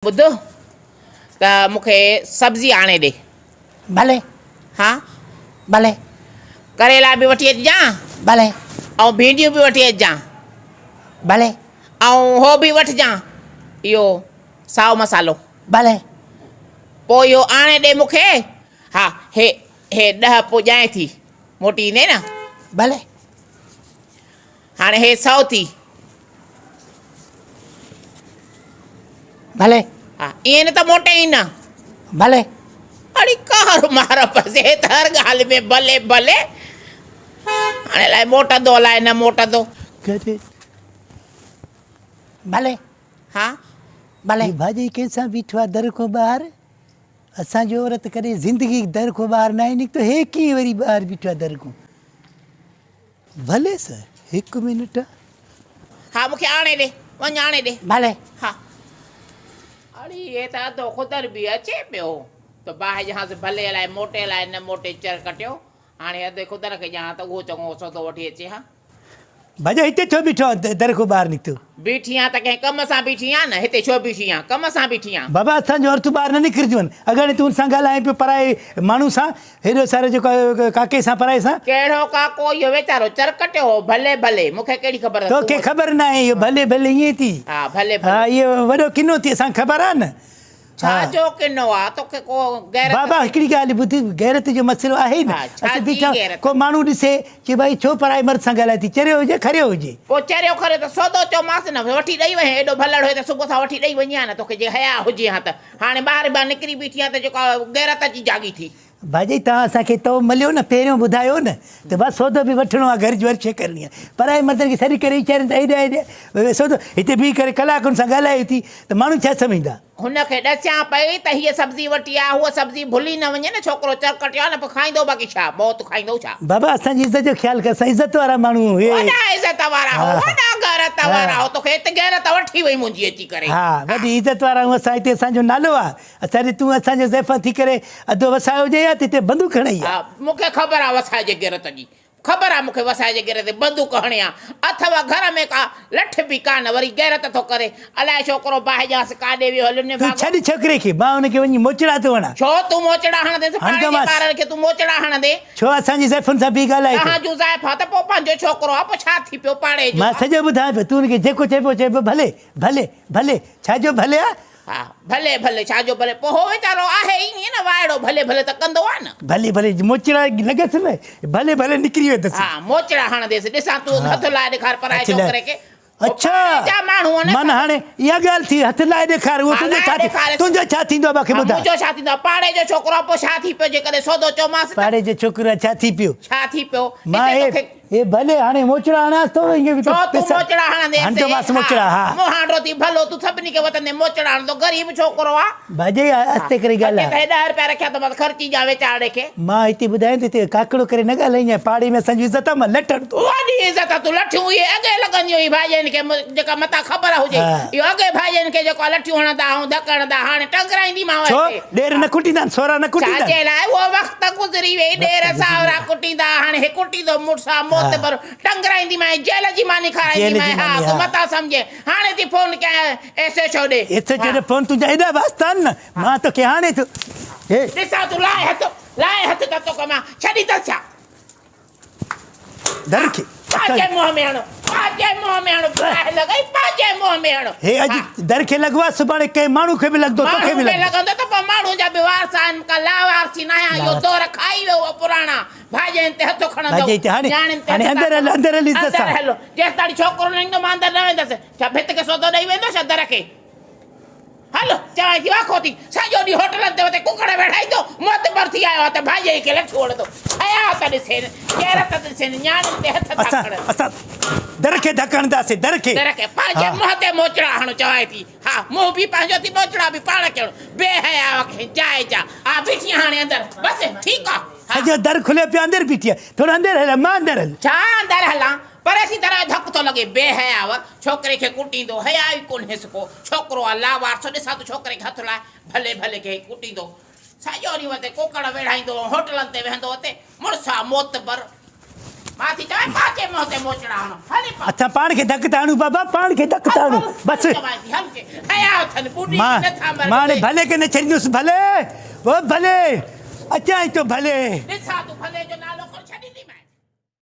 ٻڌ ته مون کي سبزي آڻي ڏي. ڀلي. ها. ڀلي. ڪريلا به وٺي اچجان. ڀلي. ۽ ڀينڊيون به وٺي اچجان. ڀلي. ۽ هو به وٺجان اهو سائو مصالحو. ڀلي. پوء اهو آڻي ڏي مون کي. ها هي هي ڏهه پڄائين ٿي. موٽي ايندين نه؟ ڀلي. هاڻي هي سئو ٿي. ڀلي. ها ائين نه ته موٽين ئي نه. ڀلي. اڙي ڪار مار پسي ته هر ڳالهه ۾ ڀلي ڀلي. هاڻي الائي موٽندو الائي نه موٽندو. ڀلي. ها ڀلي. هي ڀاڄائي ڪنهن سان بيٺو آ در کان ٻاهر؟ اسان جو عورت ڪڏهن زندگي در کان ٻاهر ناهي نڪتو هي ڪيئن وري ٻاهر بيٺو آ در کان. ڀلي سر هڪ منٽ. ها مون کي آڻي ڏي وڃ آڻي ڏي. ڀلي. ها. اڙي هي ته اڌو خدر به اچي پيو ته باهه ڄانس ڀلي الائي موٽي الائي نه موٽي چر ڪٽيو هاڻي اڌي خدر کي ڄان ته اهو چڱو سودو وٺي اچي ها. ڀاڄا هتي ڇو بيٺو آهين در کان ٻاهر نڪتو. بيٺي آهيان ته ڪنهن ڪم سان بيٺي آهيان نه هتي ڇو بيٺي آهيان ڪم سان بيٺي آهيان. بابا اسان جون عورتون ٻاهر نه نڪرنديون آهن اڳاڻي تون ان سان ڳالهائين پيو پرائي ماڻهو سان هيڏو سارو جيڪو ڪاڪي سان پرائي سان. ڪهڙو ڪاڪو اهو ويچارو چرڪٽيو هو ڀلي ڀلي مون کي ڪهڙي خبر ته تون. توکي خبر ناهي اهو ڀلي ڀلي ائين ٿي. ها ڀلي ڀلي. ها اهو وڏو ڪنو ٿي اسان کي خبر آهي نه. ڇا جو ڪنو آ توکي ڪو غيرت. بابا هڪڙي ڳالهه ٻڌ غيرت جو مسئلو آهي نه ها ڇا اسين جي بيٺا غيرت. ڪو ماڻهو ڏسي چي ڀائي ڇو پرائي مرد سان ڳالهائي ٿي چريو هجي کريو هجي. پوء چريو کريو ته سودو چيومانس نه وٺي ڏئي وڃ ايڏو ڀلڙ هئي ته صبح سان وٺي ڏئي وڃي ها نه توکي جي حياء هجي ها ته هاڻي ٻاهر ٻاهر نڪري بيٺي آهين ته جيڪا غيرت اچي جاڳي ٿي. ڀاڄائي توهان اسان کي تئو مليو نه پهريون ٻڌايو نه ته بس سودو به وٺڻو آهي گهر جي هر شيء ڪرڻي آهي پرائي مردن کي سڏ ڪري ويچارين ته هيڏانهن هيڏانهن سودو هتي بيهي ڪري ڪلاڪ هن سان ڳالهايو ٿي ته ماڻهو ڇا سمجهندا. هن کي ڏسيان پئي ته هيء سبزي وٺي آ هوء سبزي ڀلي نه وڃي نه ڇوڪرو چرڪٽيو آهي نه پوء کائيندو باقي ڇا موت کائيندو ڇا. بابا اسان جي عزت جو خيال ڪر اسان عزت وارا ماڻهو هي. وڏا عزت وارا هو وڏا غيرت وارا هو توکي هت غيرت وٺي وئي منهنجي اچي ڪري. ها وڏي عزت وارا آهيون اسان هتي اسان جو نالو آ اسان ڏي تون اسان جو زائفان ٿي ڪري اڌو وسايو هجي ها ته هتي بندوق هڻئي ها. ها مون کي خبر آ وسائي جي غيرت جي خبر آ مون کي وسائي جي غيرت جي بندوق هڻي ها اٿو گهر ۾ ڪا لٺ به ڪانه وري غيرت ٿو ڪري الائي ڇوڪرو باهه ڄانس ڪاڏي ويو هليو تون نڀاڳو. ڇڏ ڇوڪري کي مان هن کي وڃي موچڙا ٿو هڻان. ڇو تون موچڙا هڻنديس پاڙي جي هڻندومانس. ٻارن کي تون موچڙا هڻندين. ڇو اسان جي زائفن سان بيهي ڳالهائي ٿو. توهان جون زائفان ته پوء پنهنجو ڇوڪرو آ پوء ڇا ٿي پيو پاڙي جو مان آ. سڄو ٻڌايان پيو تون هن کي جيڪو چئبو چئبو ڀلي ڀلي ڀلي ڇا جو ڀلي آ. ها ڀلي ڀلي ڇا جو ڀلي پوء هو ويچارو آهي ئي ائين نه وائڙو ڀلي ڀلي ته ڪندو آ نه. ڀلي ڀلي موچڙا لڳس نه ڀلي ڀلي نڪري ويندس. ها موچڙا هڻنديس ڏسان تون هٿ لائي ڏيکار پرائي ڇوڪري کي. اڇا پاڙي جا ماڻهو آهن معنيٰ هاڻي اها ڳالهه ٿي هٿ لائي ڏيکار اهو تنهنجو ڇا تنهنجو ڇا ٿيندو آ مونکي ٻڌاء. منهنجو ڇا ٿيندو آ پاڙي جو ڇوڪرو آ پوء ڇا ٿي پيو جيڪڏهن سودو چيومانس ته. پاڙي جو ڇوڪرو آ ڇا ٿي پيو. ڇا ٿي پيو مان هتي توکي. هي ڀلي هاڻي موچڙا هڻانس ٿو ائين به ڇو تون موچڙا هڻنديس؟ هڻندومانس موچڙا ها. مهانڊو ٿي ڀلو تون سڀني کي وتندين موچڙا هڻندو غريب ڇوڪرو آ. ڀاڄائي آهستي ڪري ڳالهاء. اچي ته هي ڏهه رپيا رکيا اٿم خرچي ڏيان ويچارڙي کي. مان هتي ٻڌايان ٿي هتي ڪاڪڙو ڪري نه ڳالهائينجانء پاڙي ۾ اسان جي عزت آ مان لٺ هڻندو. وڏي عزت آ تون لٺيون اهي اڳي لڳنديون هيون ڀاڄين کي جيڪا متان خبر هجي اهو اڳي ڀاڄين کي جيڪو آ لٺيون هڻندا ها ۽ ڌڪ هڻندا هاڻي ٽنگرائينديمانو ڇو هتي. ڏير نه ڪٽيندا آهن سهرا نه ڪٽيندا آهن. ڇا جي لاء اهو وقت گذري ويئي ڏير ساهرا ڪٽيندا ها هاڻي هي ڪٽيندو مڙس آ معتبر ٽنگرائينديمانء جيل جي ماني کارائينديمانء ها تون متان سمجهين هاڻي ٿي فون ڪيان ايس ايڇ او ڏي. ايس ايڇ او ڏي فون تنهنجا ايڏا واسطا آهن نه مان توکي هاڻي ٿو هي. ڏسان تون لاء هٿ لاء هٿ ته توکي مان ڇڏيندس ڇا. در کي. پنهنجي منهن ۾ هڻ، پنهنجي منهن ۾ هڻ، باهه لڳئي پنهنجي منهن ۾ هڻ. هي اڄ در کي لڳو آهي، سڀاڻي ڪنهن ماڻهو کي به لڳندو، توکي به ماڻهو کي لڳندو. لڳندو ته پوء ماڻهو جا به وارث آهن، ڪا لاوارثي ناهيان، اهو دور کائي ويو اهو پراڻا، ڀاڄين تي هٿ کڻندو، ڀاڄين تي هاڻي نياڻين تي هاڻي هٿ اندر هل، اندر هل عزت سان. اندر هل، جيستاڻي ڇوڪرو نه ايندو مان اندر نه ويندس، ڇا ڀت کي سودو ڏئي ويندو ڇا در کي؟ هل، چوانء ٿي واکو ٿي، سڄو ڏينهن هوٽلن تي وتي ڪڪڙ ويڙهائيندو، معتبر ٿي آيو آهين ته ڀاڄائي کي لٺيون هڻندو. حياء ته ڏسين، غيرت ته ڏسين، نياڻين تي هٿ ٿا اسان کڻن. اسان در کي ڌڪ هڻنداسين، در کي. در کي، پنهنجي منهن تي موچڙا هڻ، چوانء ٿي. ها، منهن به پنهنجو ٿي، موچڙا به پاڻ کي هڻ. بي حياء کي جاء جا. ها، بيٺي آهيان هاڻي اندر. بس، ٺيڪ آ. ها. سڄو در کليو پيو آهي، اندر بيٺي آهي. ٿورو اندر هل، امان اندر هل. ڇا اندر هلان؟ پري ٿي در جو ڌڪ ٿو لڳي. بي حياء، ڇوڪري کي ڪٽيندو، حياء ئي ڪونهيس ڪو. ڇوڪرو آ لاوارثو، ڏسان ٿو ڇوڪري کي هٿ لائي، ڀلي ڀلي کي ڪٽيندو. سڄو ڏينهن وتي ڪوڪڙ ويڙهائيندو ۽ هوٽلن تي ويهندو وتي. مڙس آ معتبر. مان ٿي چوان پنهنجي منهن تي موچڙا هڻو. هلي پا. اسان پاڻ کي ڌڪ ٿا هڻون بابا پاڻ کي ڌڪ ٿا هڻون بس. هل چي. حيا اٿن ٻڏي به مان نه ٿا مرن. مان هاڻي ڀلي کي نه ڇڏيندس ڀلي او ڀلي اچان ٿو ڀلي. ڏسان.